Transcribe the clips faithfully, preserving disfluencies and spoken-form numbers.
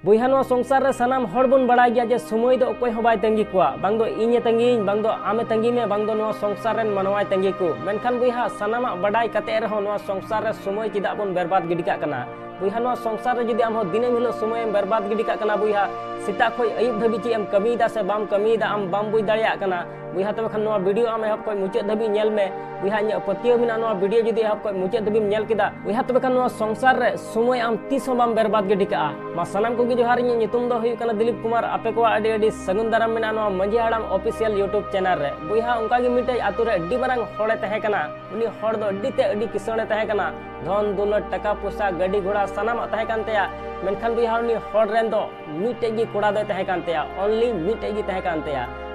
ᱵᱚᱭᱦᱟ, ᱱᱚᱣᱟ ᱥᱚᱝᱥᱟᱨ ᱨᱮ ᱥᱟᱱᱟᱢ ᱦᱚᱲ ᱵᱚᱱ ᱵᱟᱲᱟᱭ ᱜᱮᱭᱟ ᱡᱮ ᱥᱚᱢᱚᱭ ᱫᱚ ᱚᱠᱚᱭ ᱦᱚᱸ ᱵᱟᱭ ᱛᱟᱺᱜᱤ ᱠᱚᱣᱟ᱾ ᱵᱟᱝ ᱫᱚ ᱤᱧᱮ ᱛᱟᱺᱜᱤᱭᱤᱧ, ᱵᱟᱝ ᱫᱚ ᱟᱢᱮ ᱛᱟᱺᱜᱤ ᱢᱮ, ᱵᱟᱝ ᱫᱚ ᱱᱚᱣᱟ ᱥᱚᱝᱥᱟᱨ ᱨᱮᱱ ᱢᱟᱱᱣᱟᱭ ᱛᱟᱺᱜᱤ ᱠᱚ᱾ ᱢᱮᱱᱠᱷᱟᱱ ᱵᱚᱭᱦᱟ, ᱥᱟᱱᱟᱢᱟᱜ ᱵᱟᱰᱟᱭ ᱠᱟᱛᱮ ᱨᱮᱦᱚᱸ ᱱᱚᱣᱟ ᱥᱚᱝᱥᱟᱨ ᱨᱮ ᱥᱚᱢᱚᱭ ᱪᱮᱫᱟᱜ ᱵᱚᱱ ᱵᱮᱨᱵᱟᱫ ᱜᱤᱰᱤ ᱠᱟᱜ ᱠᱟᱱᱟ? ᱵᱚᱭᱦᱟ, ᱱᱚᱣᱟ ᱥᱚᱝᱥᱟᱨ ᱨᱮ ᱡᱩᱫᱤ ᱟᱢ ᱦᱚᱸ ᱫᱤᱱᱟᱹᱢ ᱦᱤᱞᱳᱜ ᱥᱚᱢᱚᱭᱮᱢ ᱵᱮᱨᱵᱟᱫ ᱜᱤᱰᱤ ᱠᱟᱜ ᱠᱟᱱᱟ ᱵᱚᱭᱦᱟ, ᱥᱮᱛᱟᱜ ᱠᱷᱚᱱ ᱟᱹᱭᱩᱵ ᱫᱷᱟᱹᱵᱤᱡ ᱪᱮᱫ ᱮᱢ ᱠᱟᱹᱢᱤᱭᱮᱫᱟ ᱥᱮ ᱵᱟᱢ ᱠᱟᱹᱢᱤᱭᱮᱫᱟ, ᱟᱢ ᱵᱟᱢ ᱵᱩᱡᱽ ᱫᱟᱲᱮᱭᱟᱜ ᱠᱟᱱᱟ ᱵᱚᱭᱦᱟ, ᱛᱚᱵᱮ ᱠᱷᱟᱱ ᱱᱚᱣᱟ ᱵᱷᱤᱰᱤᱭᱳ ᱟᱢ ᱮᱦᱚᱵ ᱠᱷᱚᱱ ᱢᱩᱪᱟᱹᱫ ᱫᱷᱟᱹᱵᱤᱡ ᱧᱮᱞ ᱢᱮ᱾ ᱵᱚᱭᱦᱟ, ᱤᱧᱟᱹᱜ ᱯᱟᱹᱛᱭᱟᱹᱣ ᱢᱮᱱᱟᱜᱼᱟ, ᱱᱚᱣᱟ ᱵᱷᱤᱰᱤᱭᱳ ᱡᱩᱫᱤ ᱮᱦᱚᱵ ᱠᱷᱚᱱ ᱢᱩᱪᱟᱹᱫ ᱫᱷᱟᱹᱵᱤᱡ ᱮᱢ ᱧᱮᱞ ᱠᱮᱫᱟ ᱵᱚᱭᱦᱟ, ᱛᱚᱵᱮ ᱠᱷᱟᱱ ᱱᱚᱣᱟ ᱥᱚᱝᱥᱟᱨ ᱨᱮ ᱥᱚᱢᱚᱭ ᱟᱢ ᱛᱤᱥ ᱦᱚᱸ ᱵᱟᱢ ᱵᱮᱨᱵᱟᱫ ᱜᱤᱰᱤ ᱠᱟᱜᱼᱟ᱾ ᱢᱟ ᱥᱟᱱᱟᱢ ᱠᱚᱜᱮ ᱡᱚᱦᱟᱨ, ᱤᱧᱟᱹᱜ ᱧᱩᱛᱩᱢ ᱫᱚ ᱦᱩᱭᱩᱜ ᱠᱟᱱᱟ ᱫᱤᱞᱤᱯ ᱠᱩᱢᱟᱨ᱾ ᱟᱯᱮ ᱠᱚᱣᱟᱜ ᱟᱹᱰᱤ ᱟᱹᱰᱤ ᱥᱟᱹᱜᱩᱱ ᱫᱟᱨᱟᱢ ᱢᱮᱱᱟᱜᱼᱟ ᱱᱚᱣᱟ ᱢᱟᱹᱡᱷᱤ ᱦᱟᱲᱟᱢ ᱚᱯᱷᱤᱥᱤᱭᱟᱞ ᱭᱩᱴᱩᱵᱽ ᱪᱮᱱᱮᱞ ᱨᱮ᱾ ᱵᱚᱭᱦᱟ, ᱚᱱᱠᱟ ᱜᱮ ᱢᱤᱫᱴᱮᱡ ᱟᱛᱳ ᱨᱮ ᱟᱹᱰᱤ ᱢᱟᱨᱟᱝ ᱦᱚᱲᱮ ᱛᱟᱦᱮᱸ ᱠᱟᱱᱟ᱾ ᱩᱱᱤ ᱦᱚᱲ ᱫᱚ ᱟᱹᱰᱤ ᱛᱮ ᱟᱹᱰᱤ ᱠᱤᱥᱟᱹᱬᱮ ᱛᱟᱦᱮᱸ ᱠᱟᱱᱟ᱾ ᱫᱷᱚᱱ ᱫᱩᱞᱟᱹᱲ, ᱴᱟᱠᱟ ᱯᱚᱭᱥᱟ, ᱜᱟᱹᱰᱤ ᱜᱷᱚᱲᱟ ᱥᱟᱱᱟᱢᱟᱜ ᱛᱟᱦᱮᱸ ᱠᱟᱱ ᱛᱟᱭᱟ᱾ ᱢᱮᱱᱠᱷᱟᱱ ᱵᱚᱭᱦᱟ, ᱩᱱᱤ ᱦᱚᱲ ᱨᱮᱱ ᱫᱚ ᱢᱤᱫᱴᱮᱡ ᱜᱮ ᱠᱚᱲᱟ ᱫᱚᱭ ᱛᱟᱦᱮᱸ ᱠᱟᱱ ᱛᱟᱭᱟ, only ᱢᱤᱫᱴᱮᱡ ᱜᱮ ᱛᱟᱦᱮᱸ ᱠᱟᱱ ᱛᱟᱭᱟ᱾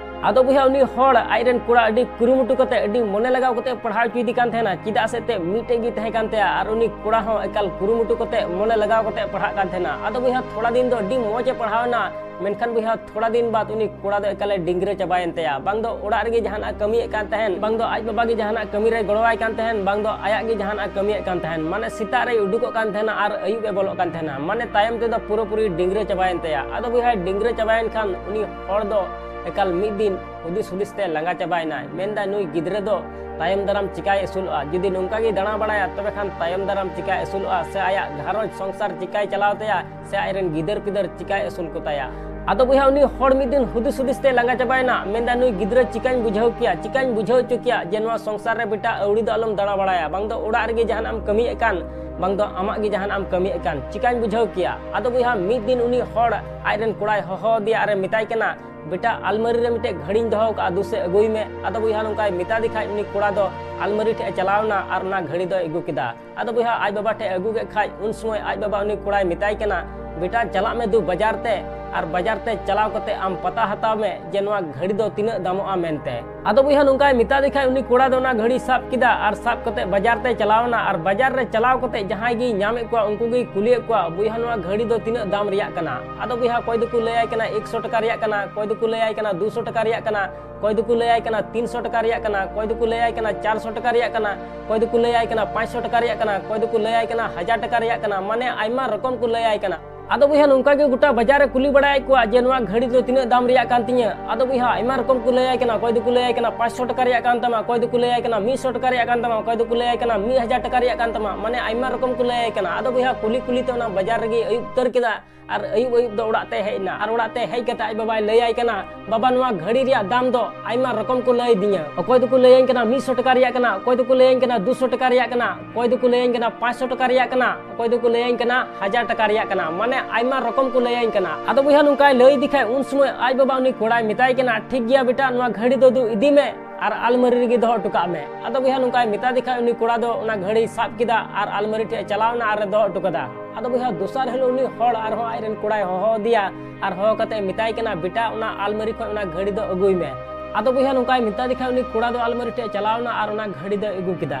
ᱟᱫᱚ ᱵᱚᱭᱦᱟ, ᱩᱱᱤ ᱦᱚᱲ ᱟᱡ ᱨᱮᱱ ᱠᱚᱲᱟ ᱟᱹᱰᱤ ᱠᱩᱨᱩᱢᱩᱴᱩ ᱠᱟᱛᱮ, ᱟᱹᱰᱤ ᱢᱚᱱᱮ ᱞᱟᱜᱟᱣ ᱠᱟᱛᱮ ᱯᱟᱲᱦᱟᱣ ᱦᱚᱪᱚᱭᱮᱫᱮ ᱠᱟᱱ ᱛᱟᱦᱮᱱᱟ, ᱪᱮᱫᱟᱜ ᱥᱮ ᱛᱮ ᱢᱤᱫᱴᱮᱡ ᱜᱮ ᱛᱟᱦᱮᱸ ᱠᱟᱱ ᱛᱟᱭᱟ ᱟᱨ ᱩᱱᱤ ᱠᱚᱲᱟ ᱦᱚᱸ ᱮᱠᱟᱞ ᱠᱩᱨᱩᱢᱩᱴᱩ ᱠᱟᱛᱮ ᱢᱚᱱᱮ ᱞᱟᱜᱟᱣ ᱠᱟᱛᱮ ᱯᱟᱲᱦᱟᱜ ᱠᱟᱱ ᱛᱟᱦᱮᱱᱟ᱾ ᱟᱫᱚ ᱵᱚᱭᱦᱟ, ᱛᱷᱚᱲᱟ ᱫᱤᱱ ᱫᱚ ᱟᱹᱰᱤ ᱢᱚᱡᱽ ᱮ ᱯᱟᱲᱦᱟᱣ ᱮᱱᱟ, ᱢᱮᱱᱠᱷᱟᱱ ᱵᱚᱭᱦᱟ, ᱛᱷᱚᱲᱟ ᱫᱤᱱ ᱵᱟᱫ ᱩᱱᱤ ᱠᱚᱲᱟ ᱫᱚ ᱮᱠᱟᱞᱮ ᱰᱤᱝᱜᱽᱨᱟᱹ ᱪᱟᱵᱟᱭᱮᱱ ᱛᱟᱭᱟ᱾ ᱵᱟᱝ ᱫᱚ ᱚᱲᱟᱜ ᱨᱮᱜᱮ ᱡᱟᱦᱟᱱᱟᱜ ᱠᱟᱹᱢᱤᱭᱮᱫ ᱠᱟᱱ ᱛᱟᱦᱮᱱ, ᱵᱟᱝ ᱫᱚ ᱟᱡ ᱵᱟᱵᱟ ᱜᱮ ᱡᱟᱦᱟᱱᱟᱜ ᱠᱟᱹᱢᱤ ᱨᱮ ᱜᱚᱲᱚᱣᱟᱭ ᱠᱟᱱ ᱛᱟᱦᱮᱱ, ᱵᱟᱝ ᱫᱚ ᱟᱭᱟᱜ ᱜᱮ ᱡᱟᱦᱟᱱᱟᱜ ᱠᱟᱹᱢᱤᱭᱮᱫ ᱠᱟᱱ ᱛᱟᱦᱮᱱ᱾ ᱢᱟᱱᱮ ᱥᱮᱛᱟᱜ ᱨᱮᱭ ᱩᱰᱩᱠᱚᱜ ᱠᱟᱱ ᱛᱟᱦᱮᱱᱟ ᱟᱨ ᱟᱹᱭᱩᱵ ᱮ ᱵᱚᱞᱚᱜ ᱠᱟᱱ ᱛᱟᱦᱮᱱᱟ᱾ ᱢᱟᱱᱮ ᱛᱟᱭᱚᱢ ᱛᱮᱫᱚ ᱯᱩᱨᱟᱹᱯᱩᱨᱤ ᱰᱤᱝᱜᱽᱨᱟᱹ ᱪᱟᱵᱟᱭᱮᱱ ᱛᱟᱭᱟ᱾ ᱟᱫᱚ ᱵᱚᱭᱦᱟ, ᱰᱤᱝᱜᱽᱨᱟᱹ ᱪᱟᱵᱟᱭᱮᱱ ᱠᱷᱟᱱ ᱩᱱᱤ ᱦᱚᱲ ᱫᱚ ᱮᱠᱟᱞ ᱢᱤᱫ ᱫᱤᱱ ᱦᱩᱫᱤᱥ ᱦᱩᱫᱤᱥ ᱛᱮ ᱞᱟᱸᱜᱟ ᱪᱟᱵᱟᱭᱮᱱᱟᱭ᱾ ᱢᱮᱱᱫᱟᱭ, ᱱᱩᱭ ᱜᱤᱫᱽᱨᱟᱹ ᱫᱚ ᱛᱟᱭᱚᱢ ᱫᱟᱨᱟᱢ ᱪᱤᱠᱟᱭ ᱟᱹᱥᱩᱞᱚᱜᱼᱟ? ᱡᱩᱫᱤ ᱱᱚᱝᱠᱟ ᱜᱮᱭ ᱫᱟᱬᱟ ᱵᱟᱲᱟᱭᱟ, ᱛᱚᱵᱮ ᱠᱷᱟᱱ ᱛᱟᱭᱚᱢ ᱫᱟᱨᱟᱢ ᱪᱤᱠᱟᱭ ᱟᱹᱥᱩᱞᱚᱜᱼᱟ? ᱥᱮ ᱟᱭᱟᱜ ᱜᱷᱟᱨᱚᱸᱡᱽ ᱥᱚᱝᱥᱟᱨ ᱪᱤᱠᱟᱭ ᱪᱟᱞᱟᱣ ᱛᱟᱭᱟ? ᱥᱮ ᱟᱡ ᱨᱮᱱ ᱜᱤᱫᱟᱹᱨ ᱯᱤᱫᱟᱹᱨ ᱪᱤᱠᱟᱭ ᱟᱹᱥᱩᱞ ᱠᱚᱛᱟᱭᱟ? ᱟᱫᱚ ᱵᱚᱭᱦᱟ, ᱩᱱᱤ ᱦᱚᱲ ᱢᱤᱫ ᱫᱤᱱ ᱦᱩᱫᱤᱥ ᱦᱩᱫᱤᱥ ᱛᱮ ᱞᱟᱸᱜᱟ ᱪᱟᱵᱟᱭᱮᱱᱟ᱾ ᱢᱮᱱᱫᱟ, ᱱᱩᱭ ᱜᱤᱫᱽᱨᱟᱹ ᱪᱤᱠᱟᱧ ᱵᱩᱡᱷᱟᱹᱣ ᱠᱮᱭᱟ, ᱪᱤᱠᱟᱧ ᱵᱩᱡᱷᱟᱹᱣ ᱦᱚᱪᱚ ᱠᱮᱭᱟ ᱡᱮ ᱱᱚᱣᱟ ᱥᱚᱝᱥᱟᱨ ᱨᱮ ᱵᱮᱴᱟ ᱟᱹᱣᱲᱤ ᱫᱚ ᱟᱞᱚᱢ ᱫᱟᱬᱟ ᱵᱟᱲᱟᱭᱟ, ᱵᱟᱝ ᱫᱚ ᱚᱲᱟᱜ ᱨᱮᱜᱮ ᱡᱟᱦᱟᱱᱟᱜ ᱮᱢ ᱠᱟᱹᱢᱤᱭᱮᱫ ᱠᱟᱱ, ᱵᱟᱝ ᱫᱚ ᱟᱢᱟᱜ ᱜᱮ ᱡᱟᱦᱟᱱᱟᱜ ᱮᱢ ᱠᱟᱹᱢᱤᱭᱮᱫ ᱠᱟᱱ, ᱪᱤᱠᱟᱧ ᱵᱩᱡᱷᱟᱹᱣ ᱠᱮᱭᱟ? ᱟᱫᱚ ᱵᱚᱭᱦᱟ, ᱢᱤᱫ ᱫᱤᱱ ᱩᱱᱤ ᱦᱚᱲ ᱟᱡ ᱨᱮᱱ ᱠᱚᱲᱟᱭ ᱦᱚᱦᱚ ᱟᱫᱮᱭᱟ ᱟᱨᱮ ᱢᱮᱛᱟᱭ ᱠᱟᱱᱟ, ᱵᱮᱴᱟ, ᱟᱞᱢᱟᱨᱤ ᱨᱮ ᱢᱤᱫᱴᱮᱡ ᱜᱷᱟᱹᱲᱤᱧ ᱫᱚᱦᱚ ᱠᱟᱜᱼᱟ, ᱫᱩᱥᱮ ᱟᱹᱜᱩᱭ ᱢᱮ᱾ ᱟᱫᱚ ᱵᱚᱭᱦᱟ, ᱱᱚᱝᱠᱟᱭ ᱢᱮᱛᱟ ᱫᱮ ᱠᱷᱟᱡ ᱩᱱᱤ ᱠᱚᱲᱟ ᱫᱚ ᱟᱞᱢᱟᱨᱤ ᱴᱷᱮᱡ ᱮ ᱪᱟᱞᱟᱣ ᱮᱱᱟ ᱟᱨ ᱚᱱᱟ ᱜᱷᱟᱹᱲᱤ ᱫᱚᱭ ᱟᱹᱜᱩ ᱠᱮᱫᱟ᱾ ᱟᱫᱚ ᱵᱚᱭᱦᱟ, ᱟᱡ ᱵᱟᱵᱟ ᱴᱷᱮᱡ ᱮ ᱟᱹᱜᱩ ᱠᱮᱫ ᱠᱷᱟᱡ ᱩᱱ ᱥᱚᱢᱚᱭ ᱟᱡ ᱵᱟᱵᱟ ᱩᱱᱤ ᱠᱚᱲᱟᱭ ᱢᱮᱛᱟᱭ ᱠᱟᱱᱟ, ᱵᱮᱴᱟ, ᱪᱟᱞᱟᱜ ᱢᱮ ᱫᱩ ᱵᱟᱡᱟᱨ ᱛᱮ ᱟᱨ ᱵᱟᱡᱟᱨ ᱛᱮ ᱪᱟᱞᱟᱣ ᱠᱟᱛᱮ ᱟᱢ ᱯᱟᱛᱟ ᱦᱟᱛᱟᱣ ᱢᱮ ᱡᱮ ᱱᱚᱣᱟ ᱜᱷᱟᱹᱲᱤ ᱫᱚ ᱛᱤᱱᱟᱹᱜ ᱫᱟᱢᱚᱜᱼᱟ ᱢᱮᱱᱛᱮ᱾ ᱟᱫᱚ ᱵᱚᱭᱦᱟ, ᱱᱚᱝᱠᱟᱭ ᱢᱮᱛᱟ ᱫᱮ ᱠᱷᱟᱡ ᱩᱱᱤ ᱠᱚᱲᱟ ᱫᱚ ᱚᱱᱟ ᱜᱷᱟᱹᱲᱤ ᱥᱟᱵ ᱠᱮᱫᱟ ᱟᱨ ᱥᱟᱵ ᱠᱟᱛᱮ ᱵᱟᱡᱟᱨ ᱛᱮ ᱪᱟᱞᱟᱣ ᱮᱱᱟ ᱟᱨ ᱵᱟᱡᱟᱨ ᱨᱮ ᱪᱟᱞᱟᱣ ᱠᱟᱛᱮ ᱡᱟᱦᱟᱸᱭ ᱜᱮᱭ ᱧᱟᱢᱮᱫ ᱠᱚᱣᱟ ᱩᱱᱠᱩ ᱜᱮᱭ ᱠᱩᱞᱤᱭᱮᱫ ᱠᱚᱣᱟ, ᱵᱚᱭᱦᱟ, ᱱᱚᱣᱟ ᱜᱷᱟᱹᱲᱤ ᱫᱚ ᱛᱤᱱᱟᱹᱜ ᱫᱟᱢ ᱨᱮᱭᱟᱜ ᱠᱟᱱᱟ? ᱟᱫᱚ ᱵᱚᱭᱦᱟ, ᱚᱠᱚᱭ ᱫᱚᱠᱚ ᱞᱟᱹᱭᱟᱭ ᱠᱟᱱᱟ ᱮᱠᱥᱚ ᱴᱟᱠᱟ ᱨᱮᱭᱟᱜ ᱠᱟᱱᱟ, ᱚᱠᱚᱭ ᱫᱚᱠᱚ ᱞᱟᱹᱭᱟᱭ ᱠᱟᱱᱟ ᱫᱩᱥᱚ ᱴᱟᱠᱟ ᱨᱮᱭᱟᱜ ᱠᱟᱱᱟ, ᱚᱠᱚᱭ ᱫᱚᱠᱚ ᱞᱟᱹᱭᱟᱭ ᱠᱟᱱᱟ ᱛᱤᱱᱥᱚ ᱴᱟᱠᱟ ᱨᱮᱭᱟᱜ ᱠᱟᱱᱟ, ᱚᱠᱚᱭ ᱫᱚᱠᱚ ᱞᱟᱹᱭᱟᱭ ᱠᱟᱱᱟ ᱪᱟᱨᱥᱚ ᱴᱟᱠᱟ ᱨᱮᱭᱟᱜ ᱠᱟᱱᱟ, ᱚᱠᱚᱭ ᱫᱚᱠᱚ ᱞᱟᱹᱭᱟᱭ ᱠᱟᱱᱟ ᱯᱟᱸᱪᱥᱚ ᱴᱟᱠᱟ ᱨᱮᱭᱟᱜ ᱠᱟᱱᱟ, ᱚᱠᱚᱭ ᱫᱚᱠᱚ ᱞᱟᱹᱭᱟᱭ ᱠᱟᱱᱟ ᱦᱟᱡᱟᱨ ᱴᱟᱠᱟ ᱨᱮᱭᱟᱜ ᱠᱟᱱᱟ, ᱢᱟᱱᱮ ᱟᱭᱢᱟ ᱨᱚᱠᱚᱢ ᱠᱚ ᱞᱟᱹᱭᱟᱭ ᱠᱟᱱᱟ᱾ ᱟᱫᱚ ᱵᱚᱭᱦᱟ, ᱱᱚᱝᱠᱟ ᱜᱮ ᱜᱚᱴᱟ ᱵᱟᱡᱟᱨ ᱨᱮ ᱠᱩᱞᱤ ᱵᱟᱲᱟᱭᱮᱫ ᱠᱚᱣᱟ ᱡᱮ ᱱᱚᱣᱟ ᱜᱷᱟᱹᱲᱤ ᱫᱚ ᱛᱤᱱᱟᱹᱜ ᱫᱟᱢ ᱨᱮᱭᱟᱜ ᱠᱟᱱ ᱛᱤᱧᱟᱹ᱾ ᱟᱫᱚ ᱵᱚᱭᱦᱟ, ᱟᱭᱢᱟ ᱨᱚᱠᱚᱢ ᱠᱚ ᱞᱟᱹᱭᱟᱭ ᱠᱟᱱᱟ᱾ ᱚᱠᱚᱭ ᱫᱚᱠᱚ ᱞᱟᱹᱭᱟᱭ ᱠᱟᱱᱟ ᱯᱟᱸᱪᱥᱚ ᱴᱟᱠᱟ ᱨᱮᱭᱟᱜ ᱠᱟᱱ ᱛᱟᱢᱟ, ᱚᱠᱚᱭ ᱫᱚᱠᱚ ᱞᱟᱹᱭᱟᱭ ᱠᱟᱱᱟ ᱢᱤᱫᱥᱚ ᱴᱟᱠᱟ ᱨᱮᱭᱟᱜ ᱠᱟᱱ ᱛᱟᱢᱟ, ᱚᱠᱚᱭ ᱫᱚᱠᱚ ᱞᱟᱹᱭᱟᱭ ᱠᱟᱱᱟ ᱢᱤᱫ ᱦᱟᱡᱟᱨ ᱴᱟᱠᱟ ᱨᱮᱭᱟᱜ ᱠᱟᱱ ᱛᱟᱢᱟ᱾ ᱢᱟᱱᱮ, ᱟᱭᱢᱟ ᱨᱚᱠᱚᱢ ᱠᱚ ᱞᱟᱹᱭᱟᱭ ᱠᱟᱱᱟ᱾ ᱟᱫᱚ ᱵᱚᱭᱦᱟ, ᱠᱩᱞᱤ ᱠᱩᱞᱤ ᱛᱮ ᱚᱱᱟ ᱵᱟᱡᱟᱨ ᱨᱮᱜᱮ ᱟᱹᱭᱩᱵ ᱩᱛᱟᱹᱨ ᱠᱮᱫᱟ᱾ ᱟᱨ ᱟᱹᱭᱩᱵ ᱟᱹᱭᱩᱵ ᱫᱚ ᱚᱲᱟᱜ ᱛᱮ ᱦᱮᱡ ᱮᱱᱟ᱾ ᱟᱨ ᱚᱲᱟᱜ ᱛᱮ ᱦᱮᱡ ᱠᱟᱛᱮ ᱟᱡ ᱵᱟᱵᱟᱭ ᱞᱟᱹᱭᱟᱭ ᱠᱟᱱᱟ, "ᱵᱟᱵᱟ, ᱱᱚᱣᱟ ᱜᱷᱟᱹᱲᱤ ᱨᱮᱭᱟᱜ ᱫᱟᱢ ᱫᱚ ᱟᱭᱢᱟ ᱨᱚᱠᱚᱢ ᱠᱚ ᱞᱟᱹᱭ ᱫᱤᱧᱟ᱾ ᱚᱠᱚᱭ ᱫᱚᱠᱚ ᱞᱟᱹᱭᱟᱹᱧ ᱠᱟᱱᱟ ᱢᱤᱫᱥᱚ ᱴᱟᱠᱟ ᱨᱮᱭᱟᱜ ᱠᱟᱱᱟ, ᱚᱠᱚᱭ ᱫᱚᱠᱚ ᱞᱟᱹᱭᱟᱹᱧ ᱠᱟᱱᱟ ᱫᱩᱥᱚ ᱴᱟᱠᱟ ᱨᱮᱭᱟᱜ ᱠᱟᱱᱟ, ᱚᱠᱚᱭ ᱫᱚᱠᱚ ᱞᱟᱹᱭᱟᱹᱧ ᱠᱟᱱᱟ ᱯᱟᱸᱪᱥᱚ ᱴᱟᱠᱟ ᱨᱮᱭᱟᱜ ᱠᱟᱱᱟ, ᱚᱠᱚᱭ ᱫᱚᱠᱚ ᱞᱟᱹᱭᱟᱹᱧ ᱠᱟᱱᱟ ᱦᱟᱡᱟᱨ ᱴᱟᱠᱟ ᱨᱮᱭᱟᱜ ᱠᱟᱱᱟ᱾ ᱢᱟᱱᱮ, ᱟᱭᱢᱟ ᱨᱚᱠᱚᱢ ᱠᱚ ᱞᱟᱹᱭᱟᱹᱧ ᱠᱟᱱᱟ᱾" ᱟᱫᱚ ᱵᱚᱭᱦᱟ, ᱱᱚᱝᱠᱟᱭ ᱞᱟᱹᱭ ᱤᱫᱤ ᱠᱷᱟᱡ, ᱩᱱ ᱥᱚᱢᱚᱭ ᱟᱡ ᱵᱟᱵᱟ ᱩᱱᱤ ᱠᱚᱲᱟᱭ ᱢᱮᱛᱟᱭ ᱠᱟᱱᱟ, "ᱴᱷᱤᱠ ᱜᱮᱭᱟ ᱵᱮᱴᱟ, ᱱᱚᱣᱟ ᱜᱷᱟᱹᱲᱤ ᱫᱚ ᱫᱩ ᱤᱫᱤ ᱢᱮ ᱟᱨ ᱟᱞᱢᱟᱨᱤ ᱨᱮᱜᱮ ᱫᱚᱦᱚ ᱦᱚᱴᱚ ᱠᱟᱜ ᱢᱮ᱾" ᱟᱫᱚ ᱵᱚᱭᱦᱟ, ᱱᱚᱝᱠᱟᱭ ᱢᱮᱛᱟ ᱫᱮ ᱠᱷᱟᱡ, ᱩᱱᱤ ᱠᱚᱲᱟ ᱫᱚ ᱚᱱᱟ ᱜᱷᱟᱹᱲᱤᱭ ᱥᱟᱵ ᱠᱮᱫᱟ ᱟᱨ ᱟᱞᱢᱟᱨᱤ ᱴᱷᱮᱡ ᱮ ᱪᱟᱞᱟᱣ ᱮᱱᱟ ᱟᱨ ᱮ ᱫᱚᱦᱚ ᱦᱚᱴᱚ ᱠᱟᱫᱟ᱾ ᱟᱫᱚ ᱵᱚᱭᱦᱟ, ᱫᱚᱥᱟᱨ ᱦᱤᱞᱳᱜ ᱩᱱᱤ ᱦᱚᱲ ᱟᱨᱦᱚᱸ ᱟᱡ ᱨᱮᱱ ᱠᱚᱲᱟᱭ ᱦᱚᱦᱚ ᱟᱫᱮᱭᱟ ᱟᱨ ᱦᱚᱦᱚ ᱠᱟᱛᱮ ᱢᱮᱛᱟᱭ ᱠᱟᱱᱟ, "ᱵᱮᱴᱟ, ᱚᱱᱟ ᱟᱞᱢᱟᱨᱤ ᱠᱷᱚᱡ ᱚᱱᱟ ᱜᱷᱟᱹᱲᱤ ᱫᱚ ᱟᱹᱜᱩᱭ ᱢᱮ᱾" ᱟᱫᱚ ᱵᱚᱭᱦᱟ, ᱱᱚᱝᱠᱟᱭ ᱢᱮᱛᱟ ᱫᱮ ᱠᱷᱟᱡ, ᱩᱱᱤ ᱠᱚᱲᱟ ᱫᱚ ᱟᱞᱢᱟᱨᱤ ᱴᱷᱮᱡ ᱮ ᱪᱟᱞᱟᱣ ᱮᱱᱟ ᱟᱨ ᱚᱱᱟ ᱜᱷᱟᱹᱲᱤ ᱫᱚᱭ ᱟᱹᱜᱩ ᱠᱮᱫᱟ᱾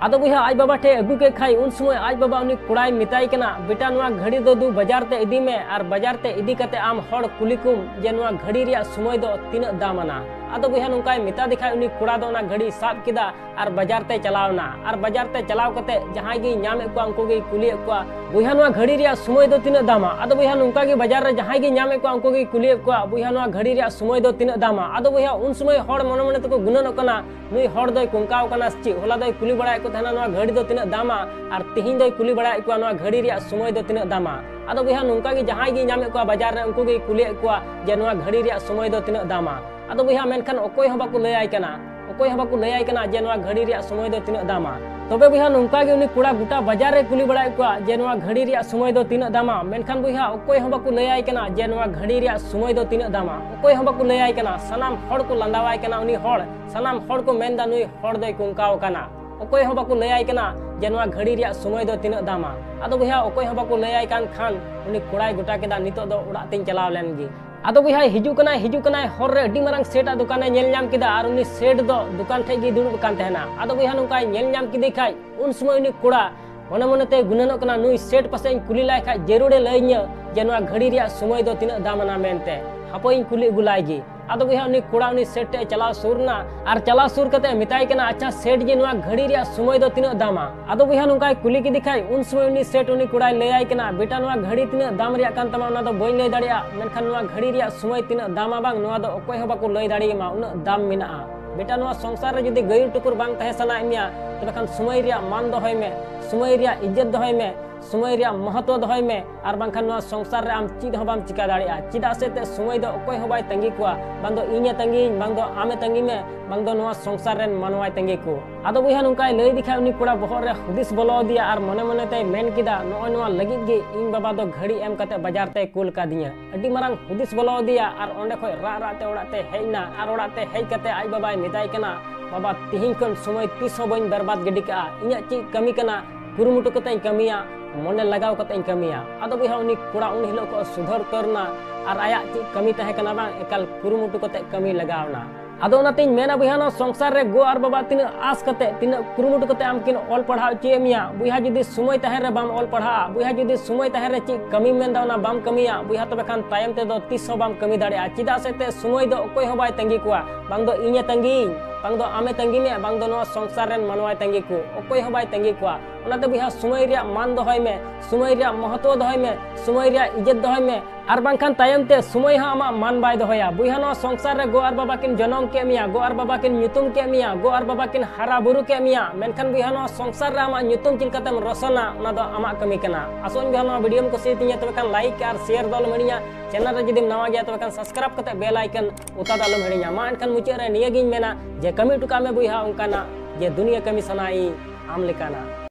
ᱟᱫᱚ ᱵᱚᱭᱦᱟ, ᱟᱡ ᱵᱟᱵᱟ ᱴᱷᱮᱡ ᱟᱹᱜᱩ ᱠᱮᱫ ᱠᱷᱟᱡ, ᱩᱱ ᱥᱚᱢᱚᱭ ᱟᱡ ᱵᱟᱵᱟ ᱩᱱᱤ ᱠᱚᱲᱟᱭ ᱢᱮᱛᱟᱭ ᱠᱟᱱᱟ, "ᱵᱮᱴᱟ, ᱱᱚᱣᱟ ᱜᱷᱟᱹᱲᱤ ᱫᱚ ᱫᱩ ᱵᱟᱡᱟᱨ ᱛᱮ ᱤᱫᱤ ᱢᱮ ᱟᱨ ᱵᱟᱡᱟᱨ ᱛᱮ ᱤᱫᱤ ᱠᱟᱛᱮ ᱟᱢ ᱦᱚᱲ ᱠᱩᱞᱤ ᱠᱚᱢ ᱡᱮ ᱱᱚᱣᱟ ᱜᱷᱟᱹᱲᱤ ᱨᱮᱭᱟᱜ ᱥᱚᱢᱚᱭ ᱫᱚ ᱛᱤᱱᱟᱹᱜ ᱫᱟᱢ ᱟᱱᱟ?" ᱟᱫᱚ ᱵᱚᱭᱦᱟ, ᱱᱚᱝᱠᱟᱭ ᱢᱮᱛᱟ ᱫᱮ ᱠᱷᱟᱡ, ᱩᱱᱤ ᱠᱚᱲᱟ ᱫᱚ ᱚᱱᱟ ᱜᱷᱟᱹᱲᱤᱭ ᱥᱟᱵ ᱠᱮᱫᱟ ᱟᱨ ᱵᱟᱡᱟᱨ ᱛᱮ ᱪᱟᱞᱟᱣ ᱮᱱᱟ᱾ ᱟᱨ ᱵᱟᱡᱟᱨ ᱛᱮ ᱪᱟᱞᱟᱣ ᱠᱟᱛᱮ ᱡᱟᱦᱟᱸᱭ ᱜᱮᱭ ᱧᱟᱢᱮᱫ ᱠᱚᱣᱟ, ᱩᱱᱠᱩ ᱜᱮᱭ ᱠᱩᱞᱤᱭᱮᱫ ᱠᱚᱣᱟ, "ᱵᱚᱭᱦᱟ, ᱱᱚᱣᱟ ᱜᱷᱟᱹᱲᱤ ᱨᱮᱭᱟᱜ ᱥᱚᱢᱚᱭ ᱫᱚ ᱛᱤᱱᱟᱹᱜ ᱫᱟᱢᱟ?" ᱟᱫᱚ ᱵᱚᱭᱦᱟ, ᱱᱚᱝᱠᱟ ᱜᱮ ᱵᱟᱡᱟᱨ ᱨᱮ ᱡᱟᱦᱟᱸᱭ ᱜᱮᱭ ᱧᱟᱢᱮᱫ ᱠᱚᱣᱟ, ᱩᱱᱠᱩ ᱜᱮᱭ ᱠᱩᱞᱤᱭᱮᱫ ᱠᱚᱣᱟ, "ᱵᱚᱭᱦᱟ, ᱱᱚᱣᱟ ᱜᱷᱟᱹᱲᱤ ᱨᱮᱭᱟᱜ ᱥᱚᱢᱚᱭ ᱫᱚ ᱛᱤᱱᱟᱹᱜ ᱫᱟᱢᱟ?" ᱟᱫᱚ ᱵᱚᱭᱦᱟ, ᱩᱱ ᱥᱚᱢᱚᱭ ᱦᱚᱲ ᱢᱚᱱᱮ ᱢᱚᱱᱮ ᱛᱮᱠᱚ ᱜᱩᱱᱟᱹᱱᱚᱜ ᱠᱟᱱᱟ, "ᱱᱩᱭ ᱦᱚᱲ ᱫᱚᱭ ᱠᱚᱝᱠᱟᱣ ᱠᱟᱱᱟ ᱥᱮ ᱪᱮᱫ? ᱦᱚᱞᱟ ᱫᱚᱭ ᱠᱩᱞᱤ ᱵᱟᱲᱟᱭᱮᱫ ᱠᱚ ᱛᱟᱦᱮᱱᱟ ᱱᱚᱣᱟ ᱜᱷᱟᱹᱲᱤ ᱫᱚ ᱛᱤᱱᱟᱹᱜ ᱫᱟᱢᱟ, ᱟᱨ ᱛᱤᱦᱤᱧ ᱫᱚᱭ ᱠᱩᱞᱤ ᱵᱟᱲᱟᱭᱮᱫ ᱠᱚᱣᱟ ᱱᱚᱣᱟ ᱜᱷᱟᱹᱲᱤ ᱨᱮᱭᱟᱜ ᱥᱚᱢᱚᱭ ᱫᱚ ᱛᱤᱱᱟᱹᱜ ᱫᱟᱢᱟ?" ᱟᱫᱚ ᱵᱚᱭᱦᱟ, ᱱᱚᱝᱠᱟ ᱜᱮ ᱡᱟᱦᱟᱸᱭ ᱜᱮ ᱧᱟᱢᱮᱫ ᱠᱚᱣᱟ ᱵᱟᱡᱟᱨ ᱨᱮ, ᱩᱱᱠᱩ ᱜᱮᱭ ᱠᱩᱞᱤᱭᱮᱫ ᱠᱚᱣᱟ ᱡᱮ ᱱᱚᱣᱟ ᱜᱷᱟᱹᱲᱤ ᱨᱮᱭᱟᱜ ᱥᱚᱢᱚᱭ ᱫᱚ ᱛᱤᱱᱟᱹᱜ ᱫᱟᱢᱟ᱾ ᱟᱫᱚ ᱵᱚᱭᱦᱟ, ᱢᱮᱱᱠᱷᱟᱱ ᱚᱠᱚᱭ ᱦᱚᱸ ᱵᱟᱠᱚ ᱞᱟᱹᱭᱟᱭ ᱠᱟᱱᱟ, ᱚᱠᱚᱭ ᱦᱚᱸ ᱵᱟᱠᱚ ᱞᱟᱹᱭᱟᱭ ᱠᱟᱱᱟ ᱡᱮ ᱱᱚᱣᱟ ᱜᱷᱟᱹᱲᱤ ᱨᱮᱭᱟᱜ ᱥᱚᱢᱚᱭ ᱫᱚ ᱛᱤᱱᱟᱹᱜ ᱫᱟᱢᱟ᱾ ᱛᱚᱵᱮ ᱵᱚᱭᱦᱟ, ᱱᱚᱝᱠᱟ ᱜᱮ ᱩᱱᱤ ᱠᱚᱲᱟ ᱜᱚᱴᱟ ᱵᱟᱡᱟᱨ ᱨᱮ ᱠᱩᱞᱤ ᱵᱟᱲᱟᱭᱮᱫ ᱠᱚᱣᱟ ᱡᱮ ᱱᱚᱣᱟ ᱜᱷᱟᱹᱲᱤ ᱨᱮᱭᱟᱜ ᱥᱚᱢᱚᱭ ᱫᱚ ᱛᱤᱱᱟᱹᱜ ᱫᱟᱢᱟ, ᱢᱮᱱᱠᱷᱟᱱ ᱵᱚᱭᱦᱟ, ᱚᱠᱚᱭ ᱦᱚᱸ ᱵᱟᱠᱚ ᱞᱟᱹᱭᱟᱭ ᱠᱟᱱᱟ ᱡᱮ ᱱᱚᱣᱟ ᱜᱷᱟᱹᱲᱤ ᱨᱮᱭᱟᱜ ᱥᱚᱢᱚᱭ ᱫᱚ ᱛᱤᱱᱟᱹᱜ ᱫᱟᱢᱟ᱾ ᱚᱠᱚᱭ ᱦᱚᱸ ᱵᱟᱠᱚ ᱞᱟᱹᱭᱟᱭ ᱠᱟᱱᱟ, ᱥᱟᱱᱟᱢ ᱦᱚᱲ ᱠᱚ ᱞᱟᱸᱫᱟᱣᱟᱭ ᱠᱟᱱᱟ ᱩᱱᱤ ᱦᱚᱲ, ᱥᱟᱱᱟᱢ ᱦᱚᱲ ᱠᱚ ᱢᱮᱱᱫᱟ ᱱᱩᱭ ᱦᱚᱲ ᱫᱚᱭ ᱠᱚᱝᱠᱟᱣ ᱠᱟᱱᱟ᱾ ᱚᱠᱚᱭ ᱦᱚᱸ ᱵᱟᱠᱚ ᱞᱟᱹᱭᱟᱭ ᱠᱟᱱᱟ ᱡᱮ ᱱᱚᱣᱟ ᱜᱷᱟᱹᱲᱤ ᱨᱮᱭᱟᱜ ᱥᱚᱢᱚᱭ ᱫᱚ ᱛᱤᱱᱟᱹᱜ ᱫᱟᱢᱟ᱾ ᱟᱫᱚ ᱵᱚᱭᱦᱟ, ᱚᱠᱚᱭ ᱦᱚᱸ ᱵᱟᱠᱚ ᱞᱟᱹᱭᱟᱭ ᱠᱟᱱ ᱠᱷᱟᱱ ᱩᱱᱤ ᱠᱚᱲᱟᱭ ᱜᱚᱴᱟ ᱠᱮᱫᱟ, "ᱱᱤᱛᱚᱜ ᱫᱚ ᱚᱲᱟᱜ ᱛᱮᱧ ᱪᱟᱞᱟᱣ ᱞᱮᱱ ᱜᱮ᱾" ᱟᱫᱚ ᱵᱚᱭᱦᱟ, ᱦᱤᱡᱩᱜ ᱠᱟᱱᱟᱭ, ᱦᱤᱡᱩᱜ ᱠᱟᱱᱟᱭ, ᱦᱚᱨ ᱨᱮ ᱟᱹᱰᱤ ᱢᱟᱨᱟᱝ ᱥᱮᱴ ᱟᱜ ᱫᱚᱠᱟᱱᱮ ᱧᱮᱞ ᱧᱟᱢ ᱠᱮᱫᱟ ᱟᱨ ᱩᱱᱤ ᱥᱮᱴ ᱫᱚ ᱫᱚᱠᱟᱱ ᱴᱷᱮᱡ ᱜᱮᱭ ᱫᱩᱲᱩᱵ ᱟᱠᱟᱱ ᱛᱟᱦᱮᱱᱟ᱾ ᱟᱫᱚ ᱵᱚᱭᱦᱟ, ᱱᱚᱝᱠᱟᱭ ᱧᱮᱞ ᱧᱟᱢ ᱠᱮᱫᱮ ᱠᱷᱟᱡ, ᱩᱱ ᱥᱚᱢᱚᱭ ᱩᱱᱤ ᱠᱚᱲᱟ ᱢᱚᱱᱮ ᱢᱚᱱᱮ ᱛᱮᱭ ᱜᱩᱱᱟᱹᱱᱚᱜ ᱠᱟᱱᱟ, "ᱱᱩᱭ ᱥᱮᱴ ᱯᱟᱥᱮᱡ ᱤᱧ ᱠᱩᱞᱤ ᱞᱟᱭ ᱠᱷᱟᱡ ᱡᱟᱹᱨᱩᱲᱮ ᱞᱟᱹᱭᱟᱹᱧᱟ ᱡᱮ ᱱᱚᱣᱟ ᱜᱷᱟᱹᱲᱤ ᱨᱮᱭᱟᱜ ᱥᱚᱢᱚᱭ ᱫᱚ ᱛᱤᱱᱟᱹᱜ ᱫᱟᱢ ᱟᱱᱟ ᱢᱮᱱᱛᱮ᱾" ᱦᱟᱯᱳᱭ ᱤᱧ ᱠᱩᱞᱤ ᱟᱹᱜᱩ ᱞᱟᱭ ᱜᱮ᱾ ᱟᱫᱚ ᱵᱚᱭᱦᱟ ᱩᱱᱤ ᱠᱚᱲᱟ ᱩᱱᱤ ᱥᱮᱴ ᱴᱷᱮᱡ ᱮ ᱪᱟᱞᱟᱣ ᱥᱩᱨ ᱮᱱᱟ ᱟᱨ ᱪᱟᱞᱟᱣ ᱥᱩᱨ ᱠᱟᱛᱮ ᱢᱮᱛᱟᱭ ᱠᱟᱱᱟ, "ᱟᱪᱪᱷᱟ ᱥᱮᱴ ᱡᱤ, ᱱᱚᱣᱟ ᱜᱷᱟᱹᱲᱤ ᱨᱮᱭᱟᱜ ᱥᱚᱢᱚᱭ ᱫᱚ ᱛᱤᱱᱟᱹᱜ ᱫᱟᱢᱟ?" ᱟᱫᱚ ᱵᱚᱭᱦᱟ ᱱᱚᱝᱠᱟᱭ ᱠᱩᱞᱤ ᱠᱮᱫᱮ ᱠᱷᱟᱡ ᱩᱱ ᱥᱚᱢᱚᱭ ᱩᱱᱤ ᱥᱮᱴ ᱩᱱᱤ ᱠᱚᱲᱟᱭ ᱞᱟᱹᱭᱟᱭ ᱠᱟᱱᱟ, "ᱵᱮᱴᱟ, ᱱᱚᱣᱟ ᱜᱷᱟᱹᱲᱤ ᱛᱤᱱᱟᱹᱜ ᱫᱟᱢ ᱨᱮᱭᱟᱜ ᱠᱟᱱ ᱛᱟᱢᱟ ᱚᱱᱟ ᱫᱚ ᱵᱟᱹᱧ ᱞᱟᱹᱭ ᱫᱟᱲᱮᱭᱟᱜᱼᱟ, ᱢᱮᱱᱠᱷᱟᱱ ᱱᱚᱣᱟ ᱜᱷᱟᱹᱲᱤ ᱨᱮᱭᱟᱜ ᱥᱚᱢᱚᱭ ᱛᱤᱱᱟᱹᱜ ᱫᱟᱢᱟ ᱵᱟᱝ, ᱱᱚᱣᱟ ᱫᱚ ᱚᱠᱚᱭ ᱦᱚᱸ ᱵᱟᱠᱚ ᱞᱟᱹᱭ ᱫᱟᱲᱮᱭᱟᱢᱟ, ᱩᱱᱟᱹᱜ ᱫᱟᱢ ᱢᱮᱱᱟᱜᱼᱟ᱾ ᱵᱮᱴᱟ, ᱱᱚᱣᱟ ᱥᱚᱝᱥᱟᱨ ᱨᱮ ᱡᱩᱫᱤ ᱜᱟᱹᱭᱩᱨ ᱴᱩᱠᱩᱨ ᱵᱟᱝ ᱛᱟᱦᱮᱸ ᱥᱟᱱᱟᱭᱮᱫ ᱢᱮᱭᱟ, ᱛᱚᱵᱮ ᱠᱷᱟᱱ ᱥᱚᱢᱚᱭ ᱨᱮᱭᱟᱜ ᱢᱟᱱ ᱫᱚᱦᱚᱭ ᱢᱮ, ᱥᱚᱢᱚᱭ ᱨᱮᱭᱟᱜ ᱤᱡᱽᱡᱚᱛ ᱫᱚᱦᱚᱭ ᱢᱮ, ᱥᱚᱢᱚᱭ ᱨᱮᱭᱟᱜ ᱢᱚᱦᱚᱛᱚ ᱫᱚᱦᱚᱭ ᱢᱮ, ᱟᱨ ᱵᱟᱝᱠᱷᱟᱱ ᱱᱚᱣᱟ ᱥᱚᱝᱥᱟᱨ ᱨᱮ ᱟᱢ ᱪᱮᱫ ᱦᱚᱸ ᱵᱟᱢ ᱪᱤᱠᱟ ᱫᱟᱲᱮᱭᱟᱜᱼᱟ᱾ ᱪᱮᱫᱟᱜ ᱥᱮ ᱮᱱᱛᱮᱫ ᱥᱚᱢᱚᱭ ᱫᱚ ᱚᱠᱚᱭ ᱦᱚᱸ ᱵᱟᱭ ᱛᱟᱺᱜᱤ ᱠᱚᱣᱟ, ᱵᱟᱝ ᱫᱚ ᱤᱧᱮ ᱛᱟᱺᱜᱤᱭᱤᱧ, ᱵᱟᱝ ᱫᱚ ᱟᱢᱮ ᱛᱟᱺᱜᱤ ᱢᱮ, ᱵᱟᱝ ᱫᱚ ᱱᱚᱣᱟ ᱥᱚᱝᱥᱟᱨ ᱨᱮᱱ ᱢᱟᱱᱣᱟᱭ ᱛᱟᱺᱜᱤ ᱠᱚ᱾ ᱟᱫᱚ ᱵᱚᱭᱦᱟ ᱱᱚᱝᱠᱟᱭ ᱞᱟᱹᱭ ᱤᱫᱤ ᱠᱷᱟᱡ ᱩᱱᱤ ᱠᱚᱲᱟ ᱵᱚᱦᱚᱜ ᱨᱮ ᱦᱩᱫᱤᱥ ᱵᱚᱞᱚ ᱟᱫᱮᱭᱟ ᱟᱨ ᱢᱚᱱᱮ ᱢᱚᱱᱮ ᱛᱮᱭ ᱢᱮᱱ ᱠᱮᱫᱟ, "ᱱᱚᱜᱼᱚᱭ ᱱᱚᱣᱟ ᱞᱟᱹᱜᱤᱫ ᱜᱮ ᱤᱧ ᱵᱟᱵᱟ ᱫᱚ ᱜᱷᱟᱹᱲᱤ ᱮᱢ ᱠᱟᱛᱮ ᱵᱟᱡᱟᱨ ᱛᱮᱭ ᱠᱩᱞ ᱠᱟᱫᱤᱧᱟ᱾" ᱟᱹᱰᱤ ᱢᱟᱨᱟᱝ ᱦᱩᱫᱤᱥ ᱵᱚᱞᱚ ᱟᱫᱮᱭᱟ ᱟᱨ ᱚᱸᱰᱮ ᱠᱷᱚᱡ ᱨᱟᱜ ᱨᱟᱜ ᱛᱮ ᱚᱲᱟᱜ ᱛᱮ ᱦᱮᱡ ᱮᱱᱟ ᱟᱨ ᱚᱲᱟᱜ ᱛᱮ ᱦᱮᱡ ᱠᱟᱛᱮ ᱟᱡ ᱵᱟᱵᱟᱭ ᱢᱮᱛᱟᱭ ᱠᱟᱱᱟ, "ᱵᱟᱵᱟ, ᱛᱤᱦᱤᱧ ᱠᱷᱚᱱ ᱥᱚᱢᱚᱭ ᱛᱤᱥ ᱦᱚᱸ ᱵᱟᱹᱧ ᱵᱮᱨᱵᱟᱫ ᱜᱤᱰᱤ ᱠᱟᱜᱼᱟ᱾ ᱤᱧᱟᱹᱜ ᱪᱮᱫ ᱠᱟᱹᱢᱤ ᱠᱟᱱᱟ, ᱠᱩᱨᱩᱢᱩᱴᱩ ᱠᱟᱛᱮᱧ ᱠᱟᱹᱢᱤᱭᱟ, ᱢᱚᱱᱮ ᱞᱟᱜᱟᱣ ᱠᱟᱛᱮᱧ ᱠᱟᱹᱢᱤᱭᱟ᱾" ᱟᱫᱚ ᱵᱚᱭᱦᱟ ᱩᱱᱤ ᱠᱚᱲᱟ ᱩᱱ ᱦᱤᱞᱳᱜ ᱠᱷᱚᱱ ᱥᱩᱫᱷᱟᱹᱨ ᱩᱛᱟᱹᱨ ᱮᱱᱟ ᱟᱨ ᱟᱭᱟᱜ ᱪᱮᱫ ᱠᱟᱹᱢᱤ ᱛᱟᱦᱮᱸ ᱠᱟᱱᱟ ᱵᱟᱝ, ᱮᱠᱟᱞ ᱠᱩᱨᱩᱢᱩᱴᱩ ᱠᱟᱛᱮ ᱠᱟᱹᱢᱤ ᱞᱟᱜᱟᱣ ᱮᱱᱟ᱾ ᱟᱫᱚ ᱚᱱᱟᱛᱤᱧ ᱢᱮᱱᱟ ᱵᱚᱭᱦᱟ, ᱱᱚᱣᱟ ᱥᱚᱝᱥᱟᱨ ᱨᱮ ᱜᱚ ᱟᱨ ᱵᱟᱵᱟ ᱛᱤᱱᱟᱹᱜ ᱟᱸᱥ ᱠᱟᱛᱮ, ᱛᱤᱱᱟᱹᱜ ᱠᱩᱨᱩᱢᱩᱴᱩ ᱠᱟᱛᱮ ᱟᱢ ᱠᱤᱱ ᱚᱞ ᱯᱟᱲᱦᱟᱣ ᱦᱚᱪᱚᱭᱮᱫ ᱢᱮᱭᱟ, ᱵᱚᱭᱦᱟ ᱡᱩᱫᱤ ᱥᱚᱢᱚᱭ ᱛᱟᱦᱮᱸ ᱨᱮ ᱵᱟᱢ ᱚᱞ ᱯᱟᱲᱦᱟᱜᱼᱟ, ᱵᱚᱭᱦᱟ ᱡᱩᱫᱤ ᱥᱚᱢᱚᱭ ᱛᱟᱦᱮᱸ ᱨᱮ ᱪᱮᱫ ᱠᱟᱹᱢᱤᱢ ᱢᱮᱱᱫᱟ ᱚᱱᱟ ᱵᱟᱢ ᱠᱟᱹᱢᱤᱭᱟ, ᱵᱚᱭᱦᱟ ᱛᱚᱵᱮ ᱠᱷᱟᱱ ᱛᱟᱭᱚᱢ ᱛᱮᱫᱚ ᱛᱤᱥ ᱦᱚᱸ ᱵᱟᱢ ᱠᱟᱹᱢᱤ ᱫᱟᱲᱮᱭᱟᱜᱼᱟ᱾ ᱪᱮᱫᱟᱜ ᱥᱮ ᱮᱱᱛᱮᱫ ᱥᱚᱢᱚᱭ ᱫᱚ ᱚᱠᱚᱭ ᱦᱚᱸ ᱵᱟᱭ ᱛᱟᱺᱜᱤ ᱠᱚᱣᱟ, ᱵᱟᱝ ᱫᱚ ᱤᱧᱮ ᱛᱟᱺᱜᱤᱭᱤᱧ, ᱵᱟᱝ ᱫᱚ ᱟᱢᱮ ᱛᱟᱺᱜᱤ ᱢᱮ, ᱵᱟᱝ ᱫᱚ ᱱᱚᱣᱟ ᱥᱚᱝᱥᱟᱨ ᱨᱮᱱ ᱢᱟᱱᱣᱟᱭ ᱛᱟᱺᱜᱤ ᱠᱚ, ᱚᱠᱚᱭ ᱦᱚᱸ ᱵᱟᱭ ᱛᱟᱺᱜᱤ ᱠᱚᱣᱟ᱾ ᱚᱱᱟᱛᱮ ᱵᱚᱭᱦᱟ ᱥᱚᱢᱚᱭ ᱨᱮᱭᱟᱜ ᱢᱟᱱ ᱫᱚᱦᱚᱭ ᱢᱮ, ᱥᱚᱢᱚᱭ ᱨᱮᱭᱟᱜ ᱢᱚᱦᱚᱛᱚ ᱫᱚᱦᱚᱭ ᱢᱮ, ᱥᱚᱢᱚᱭ ᱨᱮᱭᱟᱜ ᱤᱡᱽᱡᱚᱛ ᱫᱚᱦᱚᱭ ᱢᱮ, ᱟᱨ ᱵᱟᱝᱠᱷᱟᱱ ᱛᱟᱭᱚᱢ ᱛᱮ ᱥᱚᱢᱚᱭ ᱦᱚᱸ ᱟᱢᱟᱜ ᱢᱟᱱ ᱵᱟᱭ ᱫᱚᱦᱚᱭᱟ᱾ ᱵᱚᱭᱦᱟ ᱱᱚᱣᱟ ᱥᱚᱝᱥᱟᱨ ᱨᱮ ᱜᱚ ᱟᱨ ᱵᱟᱵᱟ ᱠᱤᱱ ᱡᱚᱱᱚᱢ ᱠᱮᱫ ᱢᱮᱭᱟ, ᱜᱚ ᱟᱨ ᱵᱟᱵᱟ ᱠᱤᱱ ᱧᱩᱛᱩᱢ ᱠᱮᱫ ᱢᱮᱭᱟ, ᱜᱚ ᱟᱨ ᱵᱟᱵᱟ ᱠᱤᱱ ᱦᱟᱨᱟ ᱵᱩᱨᱩ ᱠᱮᱫ ᱢᱮᱭᱟ, ᱢᱮᱱᱠᱷᱟᱱ ᱵᱚᱭᱦᱟ ᱱᱚᱣᱟ ᱥᱚᱝᱥᱟᱨ ᱨᱮ ᱟᱢᱟᱜ ᱧᱩᱛᱩᱢ ᱪᱮᱫ ᱞᱮᱠᱟᱛᱮᱢ ᱨᱚᱥᱚᱱᱟ ᱚᱱᱟ ᱫᱚ ᱟᱢᱟᱜ ᱠᱟᱹᱢᱤ ᱠᱟᱱᱟ᱾ ᱟᱥᱚᱜ ᱟᱹᱧ ᱵᱚᱭᱦᱟ ᱱᱚᱣᱟ video ᱠᱚ ᱠᱩᱥᱤᱭᱟᱛᱤᱧᱟ, ᱛᱚᱵᱮ ᱠᱷᱟᱱ like ᱟᱨ share ᱫᱚ ᱟᱞᱚᱢ ᱦᱤᱲᱤᱧᱟ᱾ Channel ᱨᱮ ᱡᱩᱫᱤᱢ ᱱᱟᱣᱟ ᱜᱮᱭᱟ ᱛᱚᱵᱮ ᱠᱷᱟᱱ subscribe ᱠᱟᱛᱮ bell icon ᱚᱛᱟ ᱫᱚ ᱟᱞᱚᱢ ᱦᱤᱲᱤᱧᱟ᱾ ᱢᱟ ᱮᱱᱠᱷᱟᱱ ᱢᱩᱪᱟᱹᱫ ᱨᱮ ᱱᱤᱭᱟᱹᱜᱤᱧ ᱢᱮᱱᱟ ᱡᱮ ᱠᱟᱹᱢᱤ ᱦᱚᱴᱚ ᱠᱟᱜ ᱢᱮ ᱵᱚᱭᱦᱟ ᱚᱱᱠᱟᱱᱟᱜ ᱡᱮ ᱫᱩᱱᱤᱭᱟᱹ ᱠᱟᱹᱢᱤ ᱥᱟᱱᱟᱭᱤᱧ ᱟᱢ ᱞᱮᱠᱟᱱᱟᱜ᱾